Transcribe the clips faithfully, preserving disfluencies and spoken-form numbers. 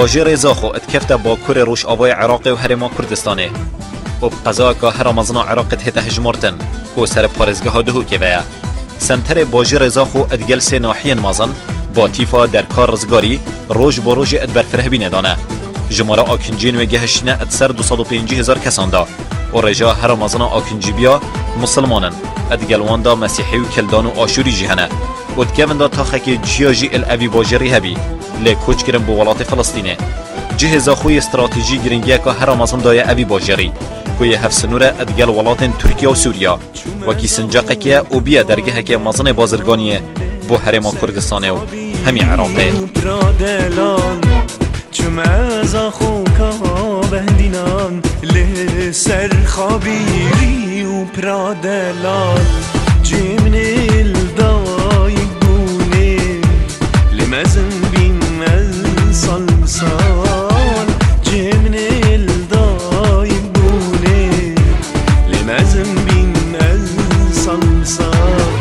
Bajêrê Zaxo dikefte bakurê rojavayê Iraqê û Herêma Kurdistanê û bi qezayeka hera mezin a Iraqê dihête hejmartin ku ser parêzgeha Duhokê ve ye. Senterê bajêrê Zaxo digel sê nahiyên mezin, Batîfa, Derka, Rizgarî, roj bo rojê di berfirehbînê de ne. Jimara akinciyên wê gehiştine di ser du sed û pêncî hezar kesan de û rêjeya hera mezin a akincîbiya misilman in, digel wan de mesîhî û kildan û aşûrî jî hene û di kevin de taxekê cihî ya jî li evî bajêrî hebî, lê koç kirin bo welatê Filistînê. Cihê Zaxoyê stratejî giringiyeka hera mezin daye evî bajêrî, ku yê hevsinûr e digel welatên Tirkiye û Sûriye. Wekî sincaqekê ye û bûye dergehekê mezin ê bazirganiyê bo Herêma Kurdistanê û hemî Iraqê. Çime Zaxo ka bendînan li ser xabîrî û pira delal. Cê min ê li dayik bûnê, lê mezin bîn ez sal bi sal. Cê min ê li dayik bûnê, lê mezin bîn ez sal bi sal.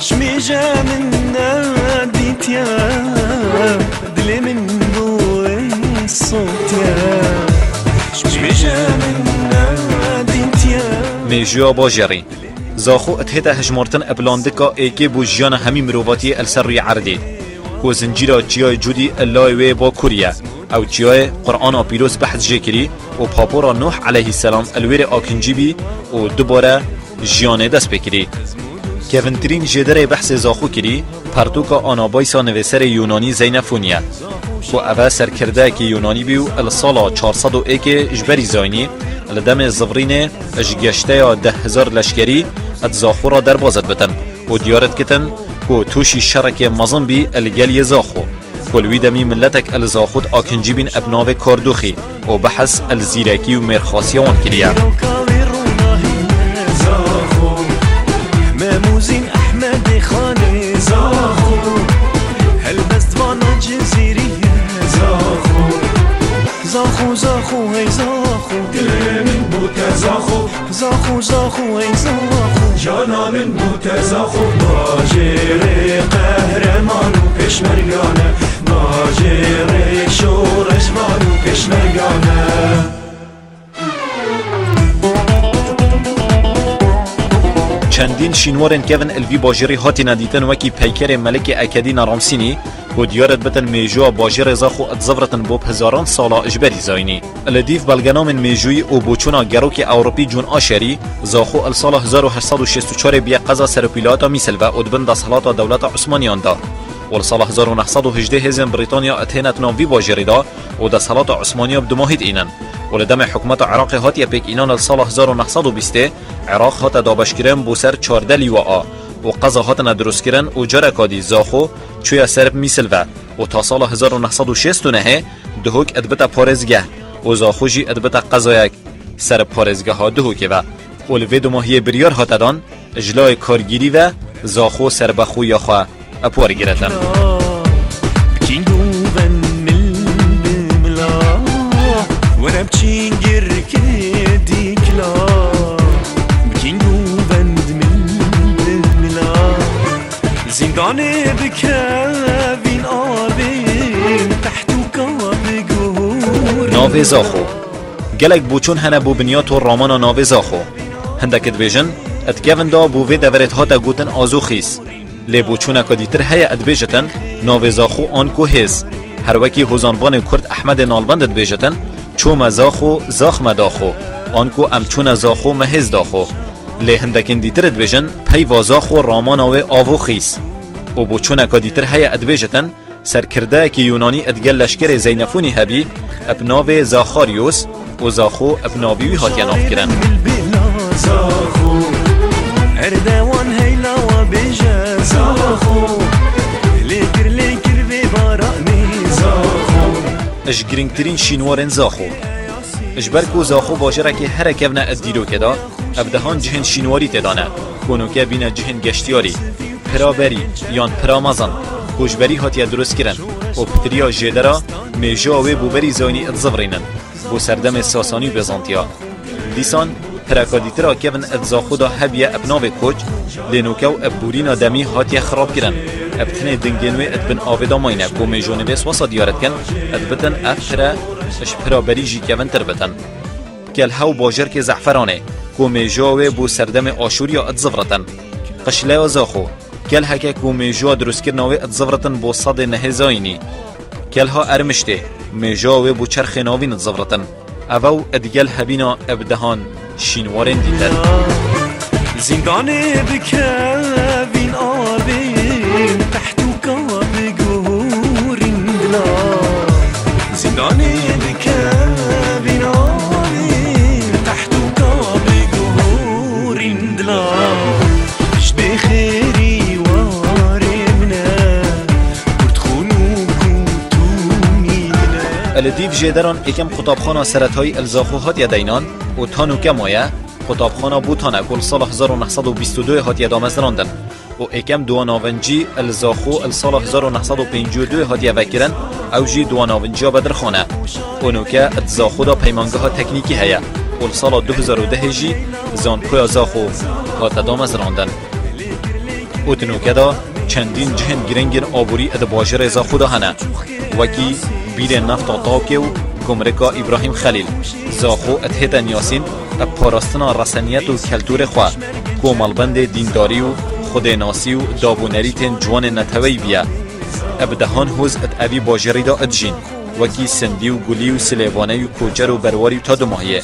Ji mêje min nedîtiye, dilê min bo wê sotiye. Ji mêje min nedîtiye. Mêjûya bajêrî. Zaxo dihête hejmartin bi landika êkê bo jiyana hemî mirovatiyê li ser rûyê erdê, ku zincîra Çiyayê Cûdî li layê wê bakurî ye. Ew çiyayê Qur'ana Pîroz behs jê kirî û papora Nuh eleyhîselam li wê rê akincî bî û dubare jiyanê dest pê kirî. Kevintirîn jêderê behsê Zaxo kirî, pertûka Anabaysa nivîserê Yûnanî Zeynefonî ye, ku ev e serkirdeyekî Yûnanî bî û li sala çar sed û êkê ji berî zayînî, li demê zivrînê ji geşteya deh hezar leşkerî di Zaxo re derbaz dibitin û diyar dikitin ku tûşî şerekê mezin bî li gel yê Zaxo. Ku li wî demî miletek li Zaxo di akincî bîn bi navê Kardoxî û behs li zîrekî û mêrxasiya wan kiriye. Zaxo, Memûzîn Ehmedê Xanê Zaxo, helbestvana Cizîrî ye Zaxo. Zaxo, Zaxo, hey Zaxo. Dilê min bû te Zaxo. Zaxo, Zaxo, ey Zaxo. Cana min bû te Zaxo. Bajêrê qehreman û pêşmergan e. Bajêrê şoreşvan û pêşmergan e. Çendîn şînwarên kevin li vî bajêrî hatine dîtin, wekî peykerê Melikê Ekedî Neramsînî, ku diyar dibitin mêjûya bajêrê Zaxo dizivritin bo bi hezaran sala ji berî zayînî. Li dîv belgenamên mêjûyî û boçûna gerokê Ewropî Cûn Aşerî, Zaxo li sala hezar û heşt sed û şêst û çarê bûye qeza serokwelatî Mîsilve û di bin desthilata dewleta Osmaniyan de. Û li sala hezar û neh sed û hejdê hêzên Brîtanya hatine di nav vî bajêrî de û desthilata Osmaniya bi dumahî diînin. Û li demê hikûmeta Iraqê hatiye pêkînan li sala hezar û neh sed û bîstê, Iraq hate dabeşkirin bo ser çardeh lîwa a û qeza hatine dirustkirin û careka dî Zaxo çûye ser bi Mîsilve. Û ta sala hezar û neh sed û şêst û nehê Duhok dibite parêzgeh û Zaxo jî dibite qezayek ser parêzgeha Duhokê ve. Û li vê dumahiyê biryar hate dan, ji layê kargêrî ve Zaxo serbexoyiya xwe bi war girêtin. Bikîn guven mil bi mila, were biçîn girkê dîkla. Bikîn guven mil bi mila, Zîndanê bikevîn abê, tehtûka biguhûr. Navê Zaxo. Gelek boçûn hene bo binyat û ramana navê Zaxo. Hindek dibêjin, di kevin de bo vê deverê dihate gotin Azoxîs. Lê boçûneke dîtir heye dibêjitin, navê Zaxo anku hêz. Her wekî hozanvanê Kurd Ehmedê Nalbend dibêjitin, çûme Zaxo, zax me daxo. Anku em çûne Zaxo, me hêz daxo. Lê hindekên dîtir dibêjin, peyva Zaxo ramana wê Avoxîs. Û boçûneke dîtir heye dibêjitin, serkirdeyekî Yûnanî digel leşkerê Zeynefonî hebî, bi navê Zaxarios û Zaxo bi navî wî hatiye navkirin. Zaxo, her dewan heyla wa bêje Zaxo, lêkir lêkir vê baranê Zaxo. Ji girîngtirîn şînwarên Zaxo. Ji ber ku Zaxo bajarekê here kevne di dîrokê de, ev dehan cihên şînwarî tê de ne, ku noke bîne cihên geştiyarî, pira berî yan pira mezin, ku ji berî hatiye dirustkirin û pitiriya jêdera mêjûya wê bo berî zayînî dizivirînin, bo serdemê Sasanî û Bêzantiya. Dîsan, pireka dîtira kevin di Zaxo de hebûye bi navê Koç, lê noke ew bi borîna demî hatiye xirabkirin. Ev tinê dingên wê di bin avê de mayne ku mêjonê vê wesa diyar dikin, dibitin ev pire ji pira berî jî kevintir bitin. Kelha û bajarkê Zehferanê ku mêjoya wê bo serdemê Aşûriya dizivritin. Qişleya Zaxo, kelheke ku mêjoya dirustkirina wê dizivritin bo sedê nehê zayînî. Kelha Ermiştê, mêjoya wê bo çerxê navîn dizivritin. Ev ew digel hebîna bi dehan şînwarên dîtir. Zîndanê bikevîn avên, teht û ka biguhurîn dila. Zîndanê bikevîn avên, teht û ka biguhurîn dila. Ji bê xêrî warê min e, kurd xûn û kûtûmî din e. Li dîv jêderan êkem qutabxana seretayî li Zaxo hatiye deynan û ta nûke maye, qutabxana Bûtane ku li sala hezar û neh sed û bîst û du hatiye damezrandin û êkem duwa navincî li Zaxo li sala hezar û neh sed û pêncî û du hatiye vekirin, ew jî duwa navinciya Bedirxan e. Û nûke di Zaxo de peymangeha teknîkî heye û li sala du hezar û deh jî zankoya Zaxo hate damezrandin. Û di nûke de çendîn cihên girîngên aborî di bajêrê Zaxo de hene, wekî bîrên nefta Tawkê û gumrika Îbrahîm Xelîl. Zaxo dihête niyasîn bi parastina reseniyet û keltûrê xwe, ku malbendê dîndarî û xwedênasî û dab û nerîtên ciwanên neteweyî bûye. Bi dehan hûz di evî bajêrî de dijîn, wekî Sindî û Gulî û Silêvanê û koçer û berwarî û tadumahiyê.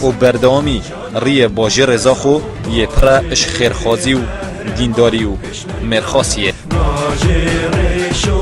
Û berdewamî riyê bajêrê Zaxo yê pir e ji xêrxwazî û dîndarî û mêrxasiyê. Bajêrê şo